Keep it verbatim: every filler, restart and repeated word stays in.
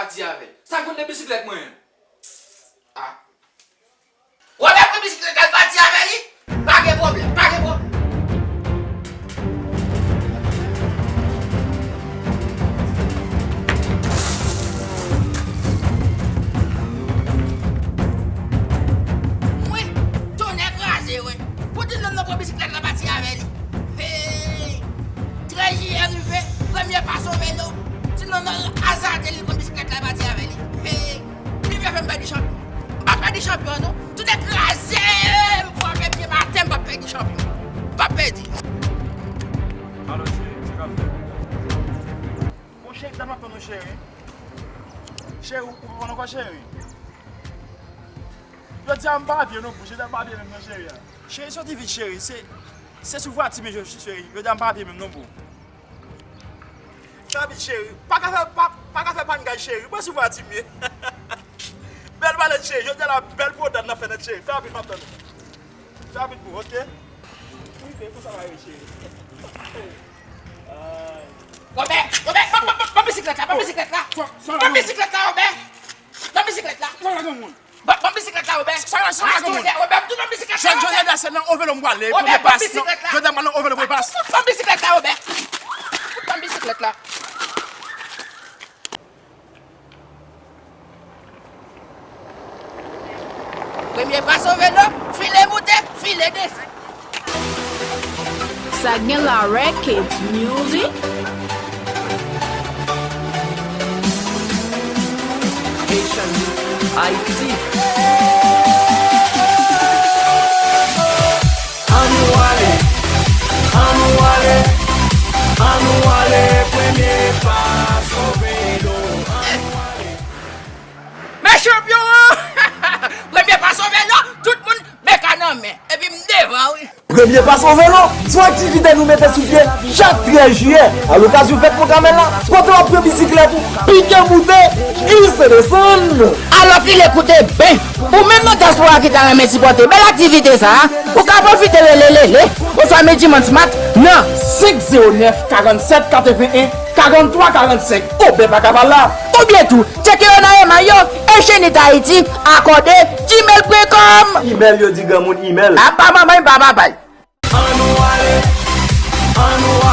pati avè l. Sa konn de bisiklèt mwen menm? Ah. Wè, mwen pran bisiklèt la, l pati avè li. Pa gen pwoblèm, pa gen pwoblèm. Mwen, tonnè kraze, wi. Pou di nonm nan pran bisiklèt la, pati avè li. Hey! Trèz jiyè rive, premye pa sove lo. Ti nonm nan azade li pran bisiklèt la, pati avè li. Hey! Li vle fè m pèdi chanpyon. M p ap pèdi chanpyon, non. Tout nèg kraze m, frape pye m atè, m p ap pèdi chanpyon. M p ap pèdi. Alo, cheri, sa k ap fèt? Bon, cheri, sa m ap tann ou, cheri. Cheri, ou, ou konn ankò, cheri? Jodi a, m pa byen, non, bro. Jodi a, m pa byen menm, non, cheri. Cheri, soti vit, cheri. Se, se sou vwati m ye, cheri. Jodi a, m pa byen menm, non, bro. Fè vit, cheri. Pa ka fè, pa, pa ka fè pangay, cheri. Mwen sou vwati m ye. Bèl malèt, cheri. Jodi a la, bèl pwodad n ap fè nèt, cheri. Fè rapid, m ap tann ou. Fè rapid pou, ok? Wi, fè konsa va ye, cheri. Ay. Wobè, Wobè, ban, ban, ban, ban bisiklèt la, ban bisiklèt la. Ban bisiklèt la, Wobè. Ban bisiklèt la. Ban, ban bisiklèt la, Wobè. Sa, sa, sa, Wobè, Wobè, m tou ban bisiklèt la, Wobè. Jodi a, se nan ovelo m pwale, premye pas, non. Jodi a, m nan ovelo, premye pas. Ban bisiklèt la, Wobè. Ban bisiklèt la. Premye pa sove lo, file moute, file desann. Sa gen la Records Music. Haiti. Annou ale, annou ale, annou ale, premye pa sove lo, annou ale. Men chanpyon an! Premye pa sove lo, tout moun, beka nan men. Epi m devan, wi. Premye pa sove lo, se yon aktivite nou mete sou pye chak trèz jiyè. A lokazyon fèt Pwokramèl la, pandan w ap pran bisiklèt ou, pike moute, glise desann. Alò file koute ben. Ou menm nan dyaspora ki ta renmen sipòte bèl aktivite sa a, ou ka pwofite rele Lele oswa Medjiman Smart nan senk zewo nèf, karannsèt, katreven en, karanntwa, karannsenk. Oubyen pa ka pa la. Oubyen tou, tcheke yo nan emay yo, Echenit Ayiti, akòde, gmail pwen kòm. Imèl yo di granmoun imèl. Apa manman y pa papay. Annou ale, annou